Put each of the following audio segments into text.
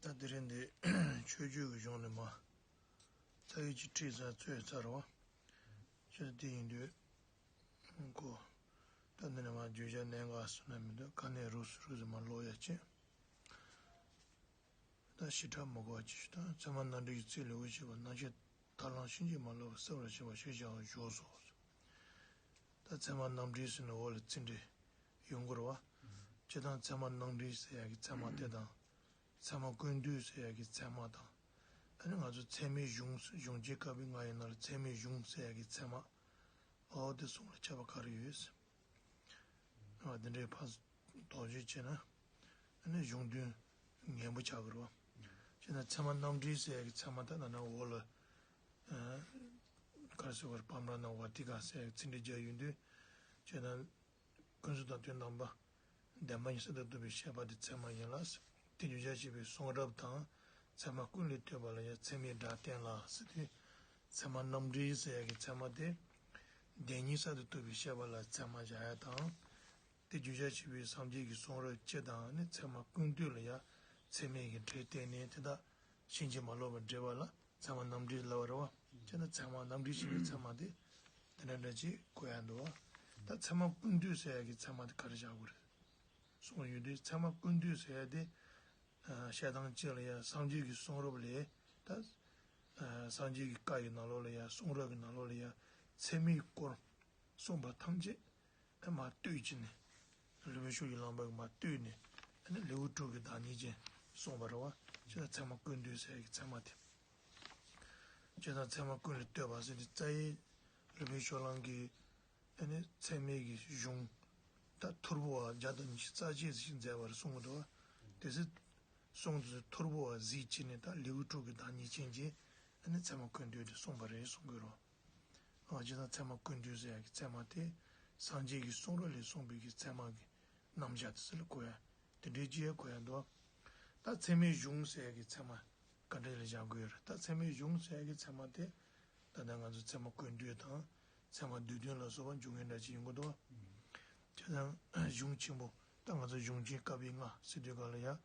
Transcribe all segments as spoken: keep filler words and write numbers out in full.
ད་དེ་རིང་འདི་ཆོས་བརྒྱུད་ཀྱི་གཞུང་ནས་མ་རྩ་བའི་ཅིག་ཁྲིད་ཚར་རྩོད་ཚར་བ། ཁྱོད་དེ་ཡིན་དུས་ཁོ་ད་འདི་ནས་མ་བརྗོད་བྱ་གནད་འགག་སུ་ན་མི་འདུག་ག་ནས་རུ་སུ་རུ་ཟེར་མ་ཀློག་ཡ་ཅིག་ད་ཞེ་དྲག་མ་གོ་བ་ཅིག་ཞུ་དང་། ཚད་མ་རྣམ་འགྲེལ་གྱི་ཚིག་ལེའུ་བཞི་པ། སྣང་ཆ་ཐར་ལམ་ཕྱིན་ཅི་མ་ལོག་པར་གསལ་བར་བྱེད་པ་ཞེས་བྱ་བ་བཞུགས་སོ། ད་ཚད་མ་རྣམ་འགྲེལ་ཟེར་ནས་འོག་ལ་ཚིག་འགྲེལ་ཡོང་གི་རེད་བ། སྤྱིར་བཏང་ཚད་མ་རྣམ་འགྲེལ་ཟེར་ཡག་གི་ཚད་མ་དེ་དང་། ཚད་མ་ཀུན་བཏུས་ཟེར་ཡག་གི་ཚད་མ་དང་། ཨ་ནི་ང་ཚོ་ཚད་མའི་གཞུང་། གཞུང་ཆེན་བཀའ་པོད་ལྔ་ཡི་ནང་ལ་ཚད་མའི་གཞུང་ཟེར་ཡག་གི་ཚད་མ། འོ་དེ་གསུམ་ལ་ཁྱད་པར་ག་རེ་ཡོད། འོ་དེ་འདྲའི་ཕར་དོགས་གཅོད་བྱས་ན། ཨ་ནི་གཞུང་དོན་ངན་པོ་ཆགས་ཀྱི་རེད་བ། བྱས་ན་ཚད་མ་རྣམ་འགྲེལ་ཟེར་ཡག་གི་ཚད་མ་དེ་ན་ན་འོག་ལ། ཨ་ག་རེ་ཟེར་བར་བམ་ར་ན་ཝ་ཏི་ཀ་ཟེར་ཡག་ཚིག་འགྲེལ་རྒྱག་ཡོང་དུས། བྱས་ན། ཀུན་རྫོབ་དང་དོན་དམ་པ། བདེན་པ་ཉིད་གསར་དུ་རྟོགས་པའི་ཤེས་པ་དེ་ཚད་མ་ཡིན་ལ། དེ་བརྗོད་བྱར་བྱེད་པའི་གསུང་རབ་དང་། ཚད་མ་ཀུན་ལས་བཏུས་པ་ལ་ཡང་ཚད་མའི་སྒྲ་བསྟན་ལ་ཟེར་དུས། ཚད་མ་རྣམ་འགྲེལ་ཟེར་ཡག་གི་ཚད་མ་དེ། བདེན་གཉིས་གསར་དུ་རྟོགས་པའི་ཤེས་པ་ལ་ཚད་མ་བཞག་ཡ་དང་། དེ་བརྗོད་བྱར་བྱེད་པའི་སངས་རྒྱས་ཀྱི་གསུང་རབ་སྤྱི་དང་ནི་ཚད་མ་ཀུན་བཏུས་ལ་ཡང་ཚད་མའི་གི་སྒྲས་བསྟན་ནས་དེ་དག་ཕྱིན་ཅི་མ་ལོག་པར་འགྲེལ་བ་ལ། ཚད་མ་རྣམ་འགྲེལ་ལབ་པ་རེད་བ། བྱས་ན་ཚད་མ་རྣམ་འགྲེལ་ཞེས་པའི་ཚད་མ་དེ་དེ་འདྲ་འདྲ་ཅིག་གོ་ཡ་འདུག་བ། ད་ཚད་མ་ཀུན་བཏུས་ཟེར་ཡ་གི་ཚད་མ་དེ་ག་རེ་བཞག་དགོས་རེད་གསུངས་ཡོད་དུས། ཚད་མ་ཀུན་བཏུས་ཟེར་ཡ་དེ། ཨ་བཤད་སྟངས་གཅིག་ལ་ཡ་སངས་རྒྱས་ཀྱི་གསུང་རབ་ལས། ད་ཨ་སངས་རྒྱས་ཀྱི་བཀའ་ཡི་ནང་ལོགས་ལ་ཡ། གསུང་རབ་ཀྱི་ནང་ལོགས་ལ་ཡ། ཚད་མའི་སྐོར་གསུངས་པ་ཐམས་ཅད། ཨ་མར་བཏུས་བྱས་ནས། སློབ་དཔོན་ཆོས་ཀྱི་བླ་མ་གིས་མར་བཏུས་ནས། ཨ་ནི་ལེའུ་དྲུག་གི་བདག་ཉིད་ཅན་གསུངས་པ་རེད་བ། བྱས་ན་ཚད་མ་ཀུན་བཏུས་ཟེར་ཡ་གི་ཚད་མ་དེ། བྱས་ཙང་ཚད་མ་ཀུན་ལས་བཏུས་པ་ཟེར་དེ་རྩ་བའི་སློབ་དཔོན་ཕྱོགས་གླང་གིས། ཨ་ནི་ཚད་མའི་གི་གཞུང་ད་ཐོར་བུ་བ་བརྒྱ་དང་ཉི་ཤུ་རྩ་གཅིག་ཞིག་མཛད་པར་གསུངས་འདུག་དེ་ཚེ་གསུངས་དུས་ཐོར་བུ་བ་གཟིགས་བྱས་ནས། ད་ལེའུ་དྲུག་གི་བདག་ཉིད་ཅན་གྱིས་ཨ་ནི་ཚད་མ་ཀུན་བཏུས་དེ་གསུངས་པ་རེད་གསུང་གི་རེད། ཨ་བྱས་ཙང་ཚད་མ་ཀུན་བཏུས་ཟེར་ཡ་གི་ཚད་མ་དེ་སངས་རྒྱས་ཀྱི་གསུང་རབ་ལས་གསུངས་པའི་གི་ཚད་མ་གི་རྣམ་གཞག་དེ་ཚོ་ལ་གོ་ཡ། དེ་འདྲའི་ཅིག་གོ་ཡ་འདུག་ད་ཚད་མའི་གཞུང་ཟེར་ཡ་གི་ཚད་མ་ག་འདྲ་ལ་བཞག་དགོས་ཡོད་རེད། ད་ཚད་མའི་གཞུང་ཟེར་ཡ་གི་ཚད་མ་དེ། ད་ལྟ་ང་ཚོ་ཚད་མ་ཀུན་བཏུས་དང་། ཚད་མ་སྡེ་བདུན་ལ་སོགས་པ་འབྱུང་ངེས་འདྲ་ཅིག་ཡོང་གི་འདུག་བྱས་ཙང་གཞུང་ཆེན་པོ། ད་ང་ཚོ་གཞུང་ཆེན་བཀའ་པོད་ལྔ་ཟེར་དུས་སྒང་ལ་ཡ།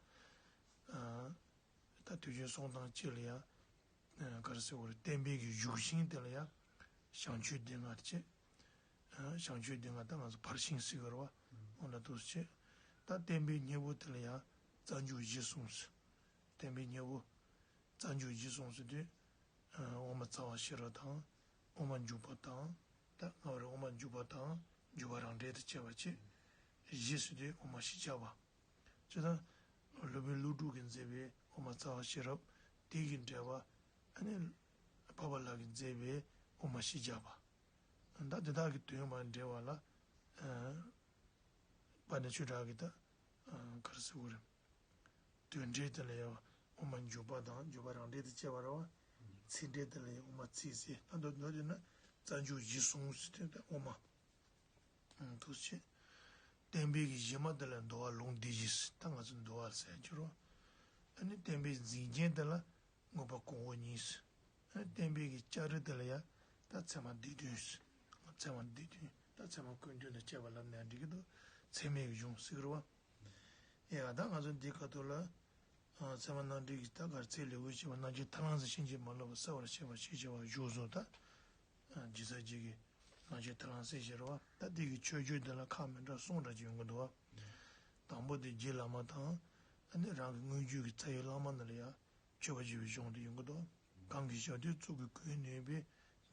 ད་དུས་རྒྱུན་གསུང་སྟངས་གཅིག་ལ་ཡ། ག་རེ་ཟེར་དགོས་རེད། བསྟན་པའི་གི་གཞུག་ཤིང་དེ་ལ་ཡ། བྱང་ཆུབ་སྡེ་ལྔ་བྱས། བྱང་ཆུབ་སྡེ་ལྔ་ད་ང་ཚོ་ཕར་ཕྱིན་ཟེར་གི་རེད་བ། འོ་ན་འདུག་སེ་བྱས། ད་བསྟན་པའི་སྙིང་པོ་དེ་ལ་ཡ། རྩ་འཇུག་གཞི་གསུམ་ཟེར། བསྟན་པའི་སྙིང་པོ། རྩ་འཇུག་གཞི་གསུམ་ཟེར་དུས། ཨ་དབུ་མ་རྩ་བ་ཤེས་རབ་དང་། དབུ་མ་འཇུག་པ་དང་། ད་སྔ་བར་དབུ་མ་འཇུག་པ་དང་འཇུག་པ་རང་འགྲེལ་དང་བཅས་པ་བྱས། གཞི་ཟེར་དུས་དབུ་མ་བཞི་ཆ་པ། བྱས་ཙང་། སློབ་དཔོན་ཀླུ་སྒྲུབ་ཀྱིས་མཛད་པའི་དབུ་མ་རྩ་བ་ཤེས་རབ། དེ་གི་འགྲེལ་པ། ཨ་ནི། འཕགས་པ་ལྷ་གིས་མཛད་པའི་དབུ་མ་བཞི་ཆ་པ། ད་དེ་དག་གི་དོན་མར་འགྲེལ་བ་ལ། ཨ་དཔལ་ལྡན་ཆོས་གྲགས་ཀྱིས་ད། ཨ་ག་རེ་ཟེར་དགོས་རེད། དོན་འགྲེལ་དེ་ལ་ཡང་དབུ་མ་འཇུག་པ་དང་འཇུག་པ་རང་འགྲེལ་དང་བཅས་པ་རེད་བ། ཚིག་འགྲེལ་དེ་ལ་ཡང་དབུ་མ་ཚིག་ཟེར། ད་མདོར་མདོར་བསྡུས་ན་རྩ་འཇུག་གཞི་གསུམ་ཟེར་དུས་ད་དབུ་མ། ཨང་། འདུག་སེ་བྱས། བསྟན་པའི་གཞི་མ་དེ་ལ་འདུལ་བ་ལུང་སྡེ་བཞི་ཟེར། ད་ང་ཚོ་འདུལ་བ་ཟེར་གྱི་རེད་བ། ཨ་ནི་བསྟན་པའི་འཛིན་རྒྱན་དེ་ལ་དངོས་པོ་ཀུན་འོག་གཉིས་ཟེར། ཨ་ནི་བསྟན་པའི་གི་ལྕགས་རི་དེ་ལ་ཡང་ད་ཚད་མ་སྡེ་བདུན་ཟེར། ཚད་མ་སྡེ་བདུན། ད་ཚད་མ་ཀུན་བཏུས་དང་བཅས་པ་ལབ་ན་འགྲིག་གི་འདུག་ཚད་མའི་གཞུང་ཟེར་གི་རེད་བ། ཡ་ད་ང་ཚོ་འདི་ཁ་ཐུག་ལ། ཨ་ཚད་མ་རྣམ་འགྲེལ་གྱི་ད་ག་རེ་ཚིག་ལེའུ་བཞི་པ། སྣང་ཆ་ཐར་ལམ་ཟེར། ཕྱིན་ཅི་མ་ལོག་པར་གསལ་བར་བྱེད་པ་ཞེས་བྱ་བ་བཞུགས་སོ། ད་ཨ་རྗེ་རྩ་རྒྱུད་ཀྱི་སྣང་ཆ་ཐར་ལམ་ཟེར་བཞག་རེད་བ། ད་དེ་གི་མཆོད་བརྗོད་དེ་ལ་ཁག་མི་འདྲ་གསུམ་འདྲ་ཅིག་ཡོང་གི་འདུག་བ། དང་པོ་དེ་རྗེ་བླ་མ་དང་། ཨ་ནི་རང་གི་དངོས་བརྒྱུད་ཀྱི་རྩ་བའི་བླ་མ་རྣམས་ལ་ཡང་མཆོད་པར་བགྱི་བའི་གཞུང་དེ་ཡོང་གི་འདུག་གང་གིས་ཞབས་བརྟན་གཙུག་གི་གོས་གནས་པའི།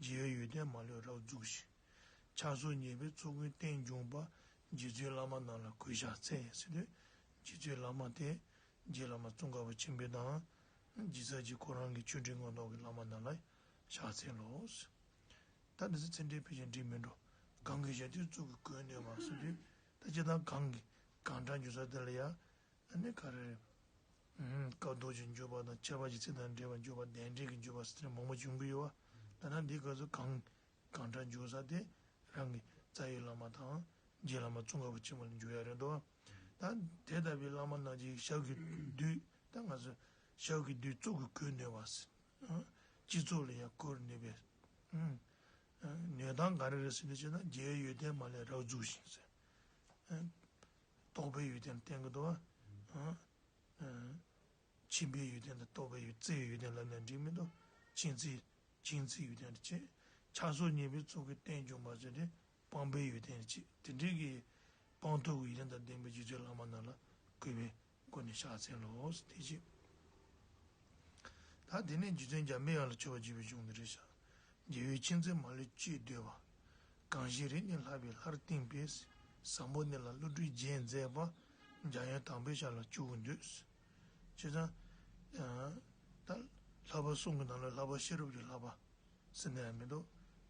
རྒྱལ་བའི་ཡོན་ཏན་མ་ལུས་རབ་རྫོགས་ཤིང་། ཕྱག་སོར་ཉེས་པའི་ཚོགས་ཀུན་རྟེན་འབྱུང་པ། རྗེ་བཙུན་བླ་མ་རྣམས་ལ་གུས་ཕྱག་འཚལ་ཟེར་དུས། རྗེ་བཙུན་བླ་མ་དེ་རྗེ་བླ་མ་ཙོང་ཁ་པ་ཆེན་པོ་དང་། རྗེ་རྩ་རྒྱུད་ཁོ་རང་གི་ཆོས་འབྲེལ་མངོན་རྟོགས་ཀྱི་བླ་མ་རྣམས་ལ་ཕྱག་འཚལ་ལོ་ཟེར། ད་འདི་ཚོ་ཚིག་འགྲེལ་ཕལ་ཆེར་འགྲིག་མི་འགྲོ། གང་གིས་ཞབས་བརྟན་གཙུག་གི་གོས་གནས་པ་ཟེར་དུས། ད་སྤྱིར་བཏང་གང་གིས་གང་གྲངས་འཇུག་ས་དེ་ལ་ཡང་། ཨ་ནི་ག་རེ། ཨུམ། སྐབས་ཐོག་ཅིག་འཇུག་པ་དང་། ཁྱད་པར་གྱི་ཚིག་དང་འབྲེལ་བར་འཇུག་པ། གདན་འདྲེན་གྱི་འཇུག་པ་ཟེར་ཏེ་མང་པོ་བྱུང་གི་ཡོད་པ། ད་ནང་འདི་སྐབས་སུ་གང་གང་གྲངས་འཇུག་ས་དེ་རང་གི་རྩ་བའི་བླ་མ་དང་རྗེ་བླ་མ་ཙོང་ཁ་པ་ཆེན་པོ་ལ་འཇུག་ཡ་རེད་འདུག་ད་དེ་ལྟ་བུའི་བླ་མ་རྣམས་ཀྱི་ཞབས་ཀྱི་མདུད། ད་ང་ཚོ་ཞབས་ཀྱི་མདུད་གཙུག་གི་གོས་གནས་པ་ཟེར། ཨ། སྤྱི་གཙུག་ལ་ཡང་གོས་གནས་པའི། ཨ། ཨ། གནས་སྟངས་ག་རེ་རེད་ཟེར་ནས་བྱས་ན། རྒྱལ་བའི་ཡོན་ཏན་མ་ལུས་རབ་རྫོགས་ཤིང་ཟེར། ཨ། རྟོགས་པའི་ཡོན་ཏན་བསྟན་གྱི་འདུག་བ། ཨ། ཨ། མཁྱེན་པའི་ཡོན་ཏན་དང་རྟོགས་པའི་ཡོན། བརྩེ་བའི་ཡོན་ཏན་ལབ་ན་འགྲིག་མི་འདུག་མཁྱེན་བརྩེ། མཁྱེན་བརྩེའི་ཡོན་ཏན་དེ་བྱས། ཆགས་སོགས་ཉེས་པའི་ཚོགས་ཀྱིས་རྟེན་བྱུང་བ་ཟེར་ཏེ། སྤངས་པའི་ཡོན་ཏན་དེ་བྱས། དེ་འདྲའི་གི་སྤངས་རྟོགས་ཀྱི་ཡོན་ཏན་དང་ལྡན་པའི་རྗེ་བཙུན་བླ་མ་རྣམས་ལ་གུས་པས་མགོ་ནས་ཕྱག་འཚལ་ལོ། དེ་བྱས། ད་དེ་ནས་རྗེ་བཙུན་འཇམ་པའི་དབྱངས་ལ་མཆོད་པ་བརྗོད་པའི་གཞུང་འདི་རེད་ཤག་རྒྱལ་བའི་མཁྱེན་བརྩེ་མ་ལུས་སྤྱོད་འདོད་པ། གང་ཞིག་རིག་ནས་ལྷག་པའི་ལྷར་བསྟེན་པའི། བཟང་པོ་འདི་ལ་བསླུ་བྲིད་རྗེས་མཛད་པ། འཇམ་དབྱངས་དམ་པའི་ཞབས་ལ་མཆིའུ་འདུད། བྱས་ཙང་། ད་ལྷག་པ་གསུམ་གྱི་ནང་ལ་ལྷག་པ་ཤེས་རབ་ཀྱི་ལྷག་པ་ཟེར་ན་ཡང་མི་འདུག་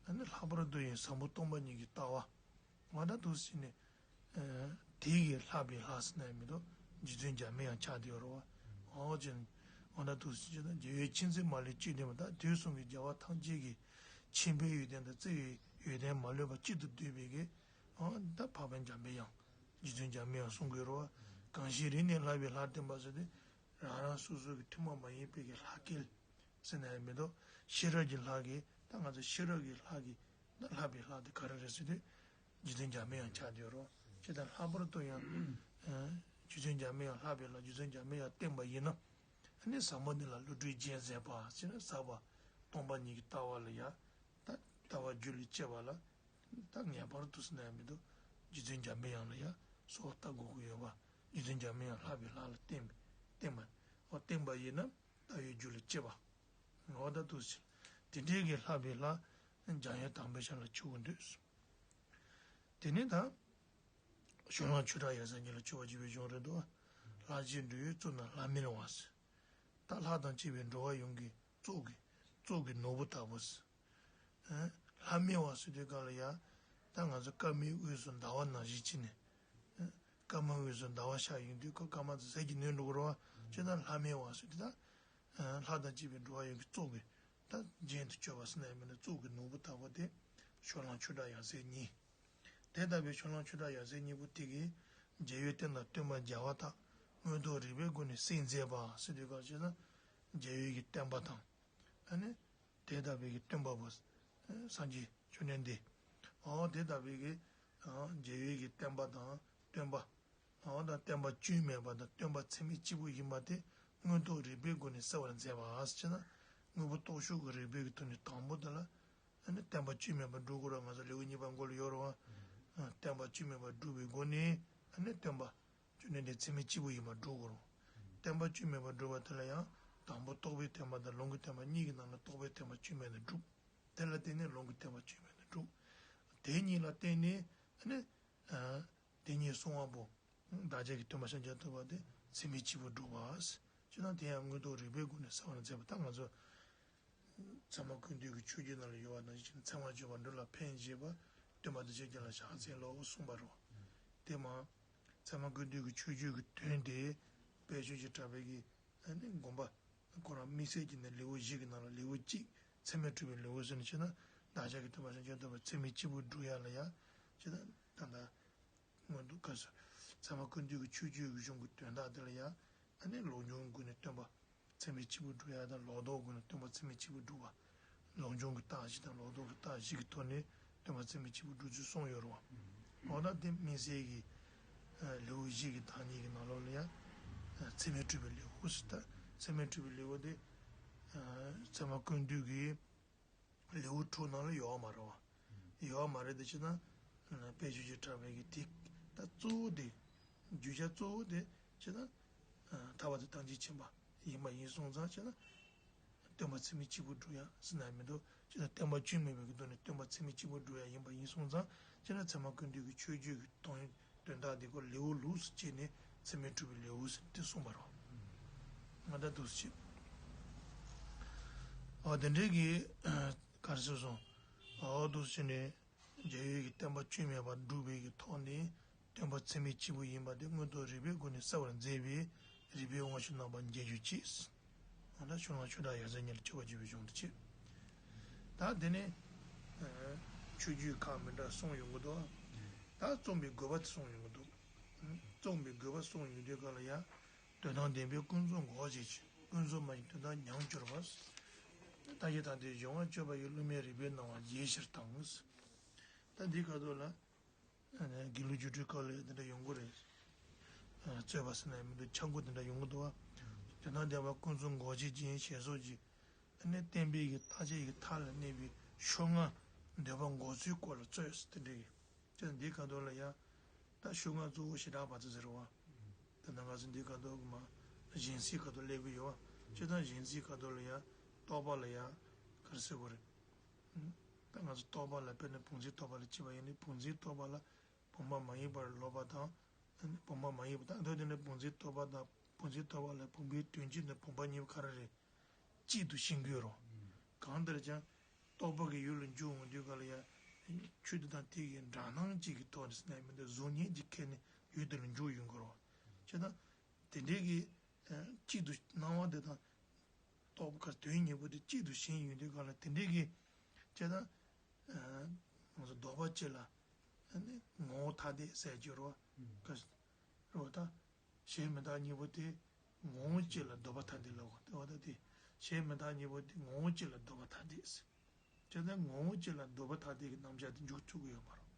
ཨ་ནི་ལྷག་པར་དུ་ཡང་བཟང་པོ་སྟོང་པ་ཉིད་ཀྱི་ལྟ་བ། འོ་ད་འདུག་སེ་བྱས་ནས། དེ་ཡི་ལྷག་པའི་ལྷ་ཟེར་ན་ཡང་མི་འདུག་རྗེ་བཙུན་འཇམ་པའི་དབྱངས་ཆགས་བསྡད་ཡོད་རེད་བ། འོ་ཅན། འོ་ན་འདུག་སེ་བྱས་ན་རྒྱལ་བའི་མཁྱེན་བརྩེ་མ་ལུས་སྤྱོད་འདོད་པ། ད་དུས་གསུམ་གྱི་རྒྱལ་བ་ཐམས་ཅད་ཀྱི་མཁྱེན་པའི་ཡོན་ཏན་དང་བརྩེ་བའི་ཡོན་ཏན་མ་ལུས་པ་གཅིག་ཏུ་བསྡུས་པའི་གི། འོ་ད་འཕགས་པ་འཇམ་པའི་དབྱངས། རྗེ་བཙུན་འཇམ་པའི་དབྱངས་གསུང་གི་ཡོད་རེད་བ། གང་ཞིག་རིག་ནས་ལྷག་པའི་ལྷར་བསྟེན་པ་ཟེར་ཏེ། རང་རང་སོ་སོ་གི་ཐུན་མོང་མ་ཡིན་པའི་གི་ལྷ་སྐལ། ཟེར་ན་ཡང་མི་འདུག་ཤེས་རབ་ཀྱི་ལྷ་གི། ད་ང་ཚོ་ཤེས་རབ་ཀྱི་ལྷ་གི། ད་ལྷག་པའི་ལྷ་དེ་ག་རེ་རེད་ཟེར་དུས། རྗེ་བཙུན་འཇམ་པའི་དབྱངས་ཆགས་བསྡད་ཡོད་རེད། ཇི་ལྟར་ལྷག་པར་དུ་ཡང་། རྗེ་བཙུན་འཇམ་པའི་དབྱངས་ལྷག་པའི་ལྷ། རྗེ་བཙུན་འཇམ་པའི་དབྱངས་བསྟེན་པ་ཡིན་ན། ཨ་ནི་བཟང་པོ་འདི་ལ་བསླུ་བྲིད་རྗེས་མཛད་པ་ཟེར་ན། ཟབ་པ་སྟོང་པ་ཉིད་ཀྱི་ལྟ་བ་ལ་ཡང་། ད་ལྟ་བ་རྒྱུད་ལ་སྐྱེ་བ་ལ། ད་ངེས་པར་དུ་ཟེར་ན་ཡང་མི་འདུག་རྗེ་བཙུན་འཇམ་པའི་དབྱངས་ལ་ཡང་གསོལ་བ་བཏབ་དགོས་ཀྱི་ཡོད་པ། རྗེ་བཙུན་འཇམ་པའི་དབྱངས་ལྷག་པའི་ལྷ་ལ་བསྟེན་པའི། བསྟེན་པ། འོ་བསྟེན་པ་ཡིན་ན། ལྟ་བའི་རྒྱུད་ལ་སྐྱེ་བ། འོ་ད་འདུག་སེ། དེ་འདྲའི་གི་ལྷག་པའི་ལྷ། འཇམ་དབྱངས་དམ་པའི་ཞབས་ལ་མཆིའུ་འདུད། དེ་ནས་ད། ཕྱོགས་གླང་ཆོས་གྲགས་ཡབ་སྲས་ཉིད་ལ་མཆོད་པ་བརྗོད་པའི་གཞུང་རེད་འདུག་ལྷར་བཅས་འགྲོ་བའི་གཙུག་ན་ལྷམ་མེ་བ་ཟེར། ད་ལྷ་དང་བཅས་པའི་འགྲོ་བ་ཡོངས་ཀྱི་གཙུག་གི། གཙུག་གི་ནོར་བུ་ལྟ་བུ་ཟེར། ལྷམ་མེ་བ་ཟེར་དུས་སྒང་ལ་ཡ། ད་ང་ཚོ་སྐར་མའི་དབུས་སུ་ཟླ་བ་ནང་བཞིན་བྱས་ནས། སྐར་མ་དབུས་སུ་ཟླ་བ་ཤར་ཡོང་དུས་ཁོ་སྐར་མ་དེ་ཟས་ཀྱིས་ནོན་འགྲོ་གི་རེད་བ། བྱས་ན་ལྷམ་མེ་བ་ཟེར་དུས་ད། ལྷ་དང་བཅས་པའི་འགྲོ་བ་ཡོངས་ཀྱི་གཙུག་གི། ད་རྒྱན་དུ་གྱུར་པ་ཟེར་ན་ཡང་མིན་ན། གཙུག་གི་ནོར་བུ་ལྟ་བུ་དེ། ཕྱོགས་གླང་ཆོས་གྲགས་ཡབ་སྲས་གཉིས། དེ་ལྟ་བུའི་ཕྱོགས་གླང་ཆོས་གྲགས་ཡབ་སྲས་གཉིས་པོ་དེ་གིས། རྒྱལ་བའི་བསྟན་དང་བསྟན་པ་རྒྱས་པ་དག་མངོན་རྟོགས་རིག་པའི་སྒོ་ནས་གསལ་མཛད་པ་ཟེར་དུས་སྐབས་བྱས་ན། རྒྱལ་བའི་གི་བསྟན་པ་དང་། ཨ་ནི། དེ་ལྟ་བུའི་གི་སྟོན་པ་པོ། སངས་རྒྱས་བཅོམ་ལྡན་འདས། འོ་དེ་ལྟ་བུའི་གི། རྒྱལ་བའི་གི་བསྟན་པ་དང་སྟོན་པ། འོ་ད་བསྟན་པ་བཅོས་མིན་པ་དང་སྟོན་པ་ཚད་མེད་གཅིག་པུ་ཡིན་པ་དེ་མངོན་རྟོགས་རིག་པའི་སྒོ་ནས་གསལ་བར་མཛད་པ་ཟེར་ན། དངོས་པོ་རྟོགས་ཆོས་ཀྱི་རིག་པའི་གི་ཐོག་ནས་དང་པོ་དེ་ལ། ཨ་ནི་བསྟན་པ་བཅོས་མིན་པ་སྒྲུབ་དགོས་ར། ང་ཚོ་ལེའུ་གཉིས་པ་མགོ་ལ་ཡོད་རེད་བ། བསྟན་པ་བཅོས་མིན་པ་སྒྲུབ་པའི་སྒོ་ནས། ཨ་ནི་སྟོན་པ་བཅོམ་ལྡན་འདས་ཚད་མེད་གཅིག་པུ་ཡིན་པ་སྒྲུབ་དགོས་རེད། བསྟན་པ་བཅོས་མིན་པ་སྒྲུབ་པ་དེ་ལ་ཡང་དང་པོ་རྟོགས་པའི་བསྟན་པ་དང་ལུང་གི་བསྟན་པ་གཉིས་ཀྱི་ནང་ལ་རྟོགས་པའི་བསྟན་པ་བཅོས་མིན་དུ་སྒྲུབ། དེ་ལ་བརྟེན་ནས་ལུང་གི་བསྟན་པ་བཅོས་མིན་དུ་སྒྲུབ། དེ་གཉིས་ལ་བརྟེན་ནས་ཨ་ནི། དེ་ཉིད་གསུང་བ་པོ། བདག་ཅག་གི་སྟོན་པ་ཤཱཀྱ་ཐུབ་པ་དེ་ཚད་མེད་གཅིག་པུ་སྒྲུབ་པ། ཅེ་ན་དེ་ཡང་མངོན་རྟོགས་རིག་པའི་སྒོ་ནས་གསལ་བར་མཛད་པ། ད་ང་ཚོ་ཚད་མ་ཀུན་བཏུས་ཀྱི་ཆོས་བརྒྱུད་ནང་ལ་ཡོད་པ་ནང་བཞིན། ཚད་མར་གྱུར་པ་འགྲོ་ལ་ཕན་བཞེད་པ། སྟོན་པ་དང་ཆོས་རྒྱལ་ལ་ཕྱག་འཚལ་ལོ་གསུངས་པ་རེད། དེ་མ། ཚད་མ་ཀུན་བཏུས་ཀྱི་ཆོས་བརྒྱུད་ཀྱི་དོན་དེ། དཔལ་ཆོས་ཀྱི་གྲགས་པའི་གི། ཨ་ནི་དགོངས་པ། ཁོ་རང་དམིགས་བསལ་གྱི་ནི་ལེའུ་བཞི་གི་ནང་ལ་ལེའུ་གཅིག་ཚད་མས་གྲུབ་པའི་ལེའུ་ཟེར་ནས་བྱས་ན། བདག་ཅག་གི་སྟོན་པ་ཤཱཀྱ་ཐུབ་པ་ཚད་མས་གཅིག་པུ་སྒྲུབ་ཡ་ལ་ཡ། བྱས་ན་ད་ལྟ་མངོན་རྟོགས་སྐབས་སུ། ཚད་མ་ཀུན་བཏུས་ཀྱི་ཆོས་བརྒྱུད་ཀྱི་གཞུང་གི་དོན་དག་དེ་ལ་ཡ། ཨ་ནི་ལུགས་འབྱུང་སྒོ་ནས་སྟོན་པ་ཚད་མས་གཅིག་པུ་སྒྲུབ་ཡ་དང་། ལོག་རྟོག་སྒོ་ནས་སྟོན་པ་ཚད་མས་གཅིག་པུ་སྒྲུབ་པ། ལུགས་འབྱུང་གི་རྟགས་བཞི་དང་ལོག་རྟོག་གི་རྟགས་བཞི་གི་ཐོག་ནས་སྟོན་པ་ཚད་མས་གཅིག་པུ་སྒྲུབ་ཚུལ་གསུངས་ཡོད་རེད་བ། འོ་ད་དེ་དམིགས་བསལ་གྱི་ལེའུ་བཞི་གི་བདག་ཉིད་ཀྱི་ནང་ལོགས་ལ་ཡང་ཚད་མས་གྲུབ་པའི་ལེའུ་ཟེར། ད་ཚད་མས་གྲུབ་པའི་ལེའུ་དེ་ཚད་མ་ཀུན་བཏུས་ཀྱི་ལེའུ་དྲུག་ནང་ལ་ཡོད་མ་རེད་བ། ཡོད་མ་རེད་དེ་བྱས་ན། དཔལ་ཆོས་ཀྱི་གྲགས་པའི་གི་དེ། ད་གཙོ་བོ་དེ། བརྗོད་བྱ་གཙོ་བོ་དེ་བྱས་ན། ཐར་པ་དང་ཐམས་ཅད་མཁྱེན་པ་ཡིན་པ་ཡིན་སོང་ཙང་བྱས་ན། སྟོན་པ་ཚད་མས་གཅིག་པུ་སྒྲུབ་ཡ་ཟེར་ན་མི་འདུག་ཅེ་ན། བསྟན་པ་བཅོས་མིན་པའི་གི་ཐོག་ནས་སྟོན་པ་ཚད་མས་གཅིག་པུ་སྒྲུབ་ཡ་ཡིན་པ་ཡིན་སོང་ཙང་བྱས་ན། ཚད་མ་ཀུན་བཏུས་ཀྱི་ཆོས་བརྒྱུད་ཀྱི་དོན་དོན་དག་འདི་ཀོ་ལེའུ་ལུགས་སུ་བྱས་ནས་ཚད་མས་གྲུབ་པའི་ལེའུ་ཟེར་དེ་གསུངས་པ་རེད། ང་ད་འདུག་སེ་བྱས། ཨ་དེ་འདྲའི་གི་ག་རེ་ཟེར་སོང་། ཨ་འདུག་སེ་བྱས་ནས། རྒྱལ་བའི་གི་བསྟན་པ་བཅོས་མིན་པ་སྒྲུབ་པའི་གི་ཐོག་ནས་སྟོན་པ་ཚད་མས་གཅིག་པུ་ཡིན་པ་དེ་མངོན་རྟོགས་རིག་པའི་སྒོ་ནས་གསལ་བར་མཛད་པའི་རིགས་པའི་དབང་ཕྱུག་རྣམ་པར་མཇལ་གྱུར་ཅིག །འོ་ན་ཕྱོགས་གླང་ཆོས་གྲགས་ཡབ་སྲས་ཉིད་ལ་མཆོད་པར་བརྗོད་པའི་གཞུང་དུ་བྱས། ད་དེ་ནས་ཆོས་བརྒྱུད་ཁག་མི་འདྲ་གསུངས་ཡོང་གི་འདུག །ད་རྩོམ་པའི་དགོས་པ་དེ་གསུངས་ཡོང་གི་འདུག །རྩོམ་པའི་དགོས་པ་གསུངས་ཡོང་དུས་ག་ལ་ཡང་དོན་དམ་བདེན་པའི་ཀུན་རྫོབ་འགོག་བྱེད་ཅིང་ཀུན་རྫོབ་མ་ཡིན་དོན་དམ་ཉམས་སྦྱོར་བ། ད་ཅི་ད་ལྟའི་གཞན་དབང་སྤྱོད་པ་ཡི་བསླུ་མེད་རིག་པའི་སྣང་བ་རྒྱས་ཕྱིར་དང་། ད་འདི་ག་དུ་ལ། དགེ་ལུགས་སྒྱུ་འཕྲུལ་སྐབས་ལ་དེ་འདྲ་ཡོང་གི་རེད། རྩོད་པ་ཟེར་ན་ཡང་མི་འདུག །ཆག་སྒོ་དེ་འདྲ་ཡོང་གི་འདུག་བ། དོན་དམ་བདེན་པ་ཀུན་རྫོབ་འགོག་བྱེད་ཅན་ཞེས་སོགས་ཀྱི་ཨ་ནི་བསྟན་པའི་གི་བརྟག་དཔྱད་ཀྱི་མཐའ་ལ་གནས་པའི་ཕྱོགས་སྔ་འདོད་པ་འགོག་ཚུལ་སྐོར་ལ་རྩོད་ཟེར་དེ་འདྲ་གི། ཅེས་འདིའི་ཁ་ཐོག་ལ་ཡང་ད་ཕྱོགས་སྔ་གཙོ་བོ་བྱེ་བྲག་པ་དེ་ཟེར་བ། དེ་ནང་ང་ཚོ་འདིའི་ཁ་ཐོག་གི་མ་གཞན་སེལ་ཁ་ཐོག་སླེབས་ཀྱི་ཡོད་བ། ཅེས་དང་གཞན་སེལ་ཁ་ཐོག་ལ་ཡང་རྟོག་པ་ལ་ཡང་ག་རེ་ཟེར་དགོས་རེད། ད་ང་ཚོ་རྟོག་པ་ལ་དཔེར་ན་བུམ་འཛིན་རྟོག་པ་ལ་བྱས་པ་ཡིན་ན་བུམ་འཛིན་རྟོག་པ་ལ་བུམ་པ་མ་ཡིན་པར་ལོག་པ་དང་། བུམ་པ་མ་ཡིན་པ་དང་། དེ་ནས་བུམ་འཛིན་རྟོག་པ་དང་བུམ་འཛིན་རྟོག་པ་ལ་བུམ་པའི་དོན་སྤྱི་དང་བུམ་པ་གཉིས་པོ་ག་རེ་རེད། གཅིག་ཏུ་ཤེས་དགོས་རོ། གང་ལྟར་ཀྱང་རྟོག་པ་གི་ཡུལ་ལ་འཇུག་འོང་དུས་ག་ལ་ཡང་ཆོས་དེ་དང་དེ་གི་འདྲ་སྣང་གཅིག་གི་ཐོག་ནས་ཟེར་ན་མི་འདུག་གཟུགས་བརྙན་གྱིས་ཁྱེར་ནས་ཡུལ་དེ་ལ་འཇུག་ཡོང་གི་རོ། བྱས་ཙང་དེ་འདྲའི་གི་གཅིག་ཏུ་སྣང་བ་དེ་དང་རྟོག་པ་དོན་གཉིས་པོ་དེ་གཅིག་ཏུ་ཞེན་ཡོང་དུས་ག་ལ་དེ་འདྲའི་གི། བྱས་ཙང་། ང་ཚོ་ལྡོག་པ་གཅིག་ལ་ནི་ངོ་བོ་ཐ་དད་ཟེར་གྱི་རོ། ག་རོ་ད། གཞན་མི་རྟག་གཉིས་པོ་དེ་ངོ་བོ་གཅིག་ལ་ལྡོག་པ་ཐ་དད་ལབ་དགོས་ཏེ་འོ་ད་དེ། གཞན་མི་རྟག་གཉིས་པོ་དེ་ངོ་བོ་གཅིག་ལ་ལྡོག་པ་ཐ་དད་ཟེར། བྱས་ཙང་ངོ་བོ་གཅིག་ལ་ལྡོག་པ་ཐ་དད་ཀྱི་རྣམ་གཞག་དེ་འཇུག་ཐུབ་ཀྱི་ཡོད་མ་རེད།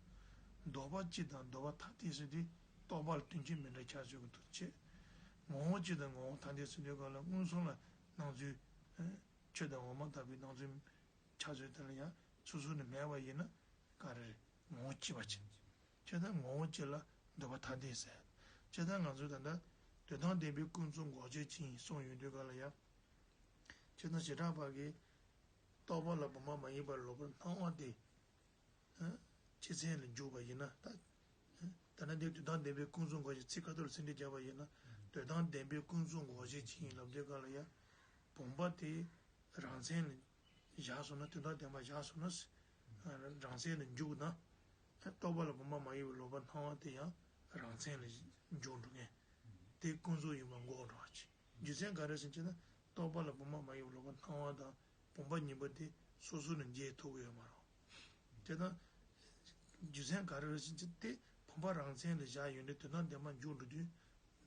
ལྡོག་པ་གཅིག་དང་ལྡོག་པ་ཐ་དད་ཟེར་དུས་རྟོག་པ་ལ་དོན་སྤྱི་མི་འདྲ་ཆགས་ཡོང་གི་འདུག་བྱས། ངོ་བོ་གཅིག་དང་ངོ་བོ་ཐ་དད་ཟེར་དུས་ག་ལ་མངོན་སུམ་ལ་སྣང་ཚུལ། ཆོས་དང་འོག་མ་ལྟ་བུའི་སྣང་ཚུལ་ཆགས་ཚུལ་དེ་ལ་ཡང་སོ་སོ་ནས་མེད་པ་ཡིན་ན་ག་རེ་རེད། ངོ་བོ་གཅིག་པ་ཅན། བྱས་ཙང་ངོ་བོ་གཅིག་ལ་ལྡོག་པ་ཐ་དད་ཟེར། བྱས་ཙང་ང་ཚོས་ད་ལྟ་དོན་དམ་བདེན་པའི་ཀུན་རྫོབ་འགོག་བྱེད་ཅན་གསུངས་ཡོང་དུས་ག་ལ་ཡང་། བྱས་ཙང་བྱེ་བྲག་པ་གིས་རྟོག་པ་ལ་བུམ་པ་མ་ཡིན་པར་ལོག་པར་སྣང་བ་དེ། སྤྱི་མཚན་ལ་འཇུག་པ་ཡིན་ན་ད། ད་ནི་འདི་དོན་དམ་བདེན་པའི་ཀུན་རྫོབ་འགོག་བྱེད་ཚིག་ཁ་ཐོག་ལ་ཚིག་འགྲེལ་བརྒྱབ་པ་ཡིན་ན། དོན་དམ་བདེན་པའི་ཀུན་རྫོབ་འགོག་བྱེད་ཅན་ཡིན་ལབ་དུས་ག་ལ་ཡང་། བུམ་པ་དེ་རང་མཚན་ལ་བཞག་སོང་ན་དོན་དམ་བདེན་པ་བཞག་སོང་ན། རང་མཚན་ལ་འཇུག་ན། རྟོག་པ་ལ་བུམ་པ་མ་ཡིན་པའི་ལོག་པར་སྣང་བ་དེ་ཡང་རང་མཚན་ལ་འཇུག་འགྲོ་ངེས། དེ་ཀུན་རྫོབ་ཡིན་པ་འགོག་འགྲོ་བ་ཅིག་རྒྱུ་མཚན་ག་རེ་ཟེར་ཅེ་ན། རྟོག་པ་ལ་བུམ་པ་མ་ཡིན་པའི་ལོག་པར་སྣང་བ་དང་བུམ་པ་གཉིས་པོ་དེ་སོ་སོ་ནས་འབྱེད་ཐུབ་ཀྱི་ཡོད་མ་རེད། དེ་དང་། རྒྱུ་མཚན་ག་རེ་རེད་ཟེར་ཅེ་དེ་བུམ་པ་རང་མཚན་ལ་བཞག་ཡོད་ནས་དོན་དམ་བདེན་པ་འཇུག་འགྲོ་དུས།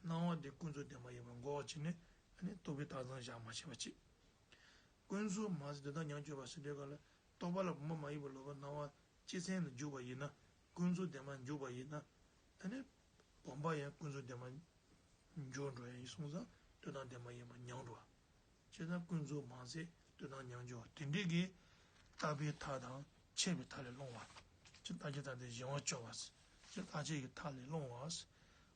སྣང་བ་དེ་ཀུན་རྫོབ་བདེན་པ་ཡིན་པ་འགོག་བྱས་ནས་ཨ་ནི་རྟོག་པའི་རྟགས་མཚན་བཞག་མ་ཤེས་པ་ཅིག་ཀུན་རྫོབ་མ་ཟད་དོན་དམ་མྱང་བརྗོད་པ་ཟེར་དུས་ག་ལ་རྟོག་པ་ལ་བུམ་པ་མ་ཡིན་པའི་ལོག་པར་སྣང་བ་སྤྱི་མཚན་ལ་འཇུག་པ་ཡིན་ན། ཀུན་རྫོབ་བདེན་པ་འཇུག་པ་ཡིན་ན། ཨ་ནི། བུམ་པ་ཡང་ཀུན་རྫོབ་བདེན་པ་འཇོག་འགྲོ་ཡ་ཡིན་སོང་ཙང་དོན་དམ་བདེན་པ་ཡིན་པ་མྱང་འགྲོ་བ། བྱས་ཙང་ཀུན་རྫོབ་མ་ཟད་དོན་དམ་མྱང་འགྱུར་བ་དེ་འདྲའི་གི་རྟག་པའི་མཐའ་དང་ཆད་པའི་མཐའ་ལས་སློང་བ། ཅི་ལྟ་ཅི་ལྟ་སྟེ་གཞན་དབང་སྐྱོབ་པ། ཅི་ལྟ་ཅི་གི་མཐའ་ལས་སློང་བ།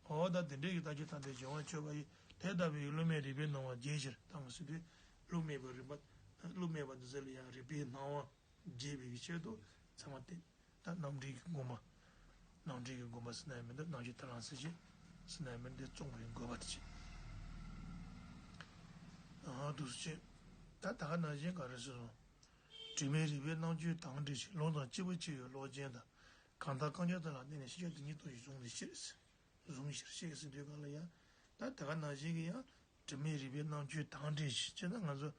འོ་ད་དེ་འདྲའི་གི་ལྟ་ཅི་ལྟ་སྟེ་གཞན་དབང་སྐྱོབ་པ་ཡི་དེ་ལྟ་བུའི་བསླུ་མེད་རིག་པའི་སྣང་བ་རྒྱས་ཕྱིར་བཏང་ཟེར་དུས་བསླུ་མེད་པའི་རིག་པ། བསླུ་མེད་པ་འདི་ཚོ་ལ་ཡང་རིག་པའི་སྣང་བ་རྒྱས་པའི་ཆེད་དུ་ཚད་མ་སྟེ། ད་རྣམ་འགྲེལ་གྱི་དགོངས་པ། རྣམ་འགྲེལ་གྱི་དགོངས་པ་ཟེར་ན་ཡང་མི་འདུག་རྣམ་འགྲེལ་ཐར་ལམ་ཟེར་གྱི་ཟེར་ན་ཡང་མི་འདུག་རྩོམ་པའི་དགོས་པ་དེ་ཅི། ཨ་འདུག་སེ་བྱས། ད་ད་ག་ནང་བཞིན་ག་རེ་ཟེར་སོང་། དྲི་མེད་རིག་པའི་རྣམ་དཔྱོད་དང་འདྲེས་ཤིང་ལུང་དང་སྐྱེས་བུ་མཆེད་ཡོད་བློ་ཅན་དང་། གང་དག་རྐང་ཁྱབ་དེ་ལ་བརྟེན་ནས་ཤེས་བྱ་དེ་ཉིད་རྟོགས་ཤིང་གཟུང་ནས་ཤེས། གཟུང་ཕྱིར་ཤེས་ཟེར་དུས་གང་ལ་ཡང་། ད་དེ་ག་ནང་བཞིན་གྱི་ཡང་དྲི་མེད་རིག་པའི་རྣམ་དཔྱོད་དང་འདྲེས་ཤིང་ཅེ་ན་ང་ཚོ་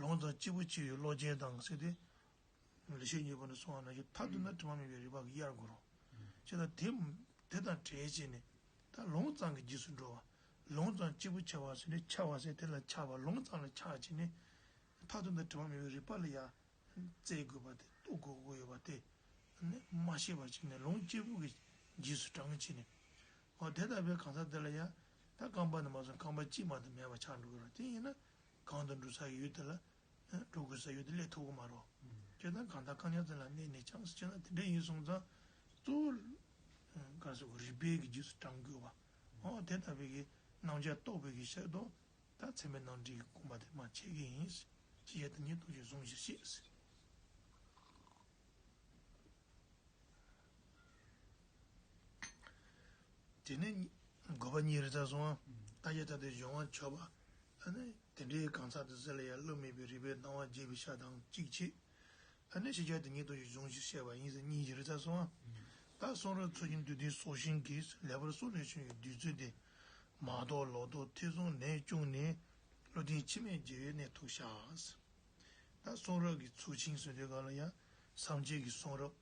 ལུང་དང་སྐྱེས་བུ་མཆེད་ཡོད་བློ་ཅན་དང་ཟེར་ཏེ། ལེགས་བཤད་སྙིང་པོ་ནས་གསུངས་པ་ནང་བཞིན་མཐར་ཐུག་ན་དྲི་མ་མེད་པའི་རིག་པ་གིས་གཡར་དགོས་རུང་། ཅེ་ན་དེ་དེ་དང་བྲལ་བྱས་ནས་ད་ལུང་ཙམ་གྱི་རྗེས་སུ་འགྲོ་བ། ལུང་ཙམ་སྐྱེས་བུ་མཆེད་པ་ཟེར་ནས་མཆེད་པ་ཟེར་དེ་ལ་མཆེད་པ་ལུང་ཙམ་ལ་མཆེད་བྱས་ནས། མཐར་ཐུག་ན་དྲི་མ་མེད་པའི་རིག་པ་ལ་ཡང་། བཙལ་དགོས་པ་དེ་རྟོགས་དགོས་ཀྱི་ཡོད་པ་དེ། ནི་མ་ཤེས་པར་བྱས་ནས་ལུང་སྐྱེས་བུ་གི་རྗེས་སུ་འབྲང་བྱས་ནས། འོ་དེ་ལྟ་བུའི་གང་ཟག་དེ་ལ་ཡང་ད་རྐང་པ་ནས་མ་བཟུང་རྐང་པ་གཅིག་མ་གཏོགས་མེད་པ་ཆགས་འགྲོ་གི་རེད། དེ་ཡིན་ན་གང་དུ་འགྲོ་ས་ཡོད་དེ་ལ་འགྲོ་དགོས་ས་ཡོད་དེ་སླེབས་ཐུབ་ཀྱི་མ་རེད། བྱས་ན་གང་དག་རྐང་ཉག་དེ་ལ་གནས་ནས་ཀྱང་ཟེར་བྱས་ན་དེ་འདྲ་ཡིན་སོང་ཙང་གཙོ་བོ་ག་རེ་ཟེར་དགོས་རིག་པའི་གི་རྗེས་སུ་འབྲང་དགོས་པ། འོ་དེ་ལྟ་བུའི་གི་རྣམ་གཞག་རྟོགས་པའི་གི་ཤེས་རྟོགས། ད་ཚད་མའི་རྣམ་འགྲེལ་གྱི་དགོངས་པ་དེ་མར་འཆད་ཀྱི་ཡིན། ཅི་བྱ་དེ་ཉིད་རྟོགས་ཤིང་གཟུང་ཕྱིར་ཤེས། དེ་ནས་དགོས་པ་གཉིས་རེད་ཚར་སོང་ང་། ལྟ་ཅི་ལྟ་སྟེ་གཞན་དབང་སྐྱོབ་པ། ཨ་ནི་དེ་འདྲའི་གང་ཟག་དེ་ཚོ་ལ་ཡང་བསླུ་མེད་པའི་རིག་པའི་སྣང་བ་རྒྱས་པའི་ཕྱིར་དང་གཅིག་བྱས། ཨ་ནི་ཤེས་བྱ་དེ་ཉིད་རྟོགས་ཤིང་གཟུང་ཕྱིར་བཤད་པ་ཡིན་ཟེར་གཉིས་ཀྱི་རེ་ཚ་སོང་ང་། ད་གསུང་རབ་ཚུལ་ཁྲིམས་བསྡུས་དོན་སྲོག་ཤིང་གིས་ལེགས་པར་གསུངས་ནས་བྱུང་བའི་བདུད་རྩི་དེ། མ་རྟོགས་ལོག་རྟོག་ཐེ་ཚོམ་ནད་བཅུག་ནས། བློ་ལྡན་འཆི་མེད་རྒྱལ་བའི་གནས་ཐོབ་ཤག། ད་གསུང་རབ་ཀྱི་ཚུལ་ཁྲིམས་ཟེར་དུས་ག་ལ་ཡང་སངས་རྒྱས་ཀྱི་གསུང་རབ།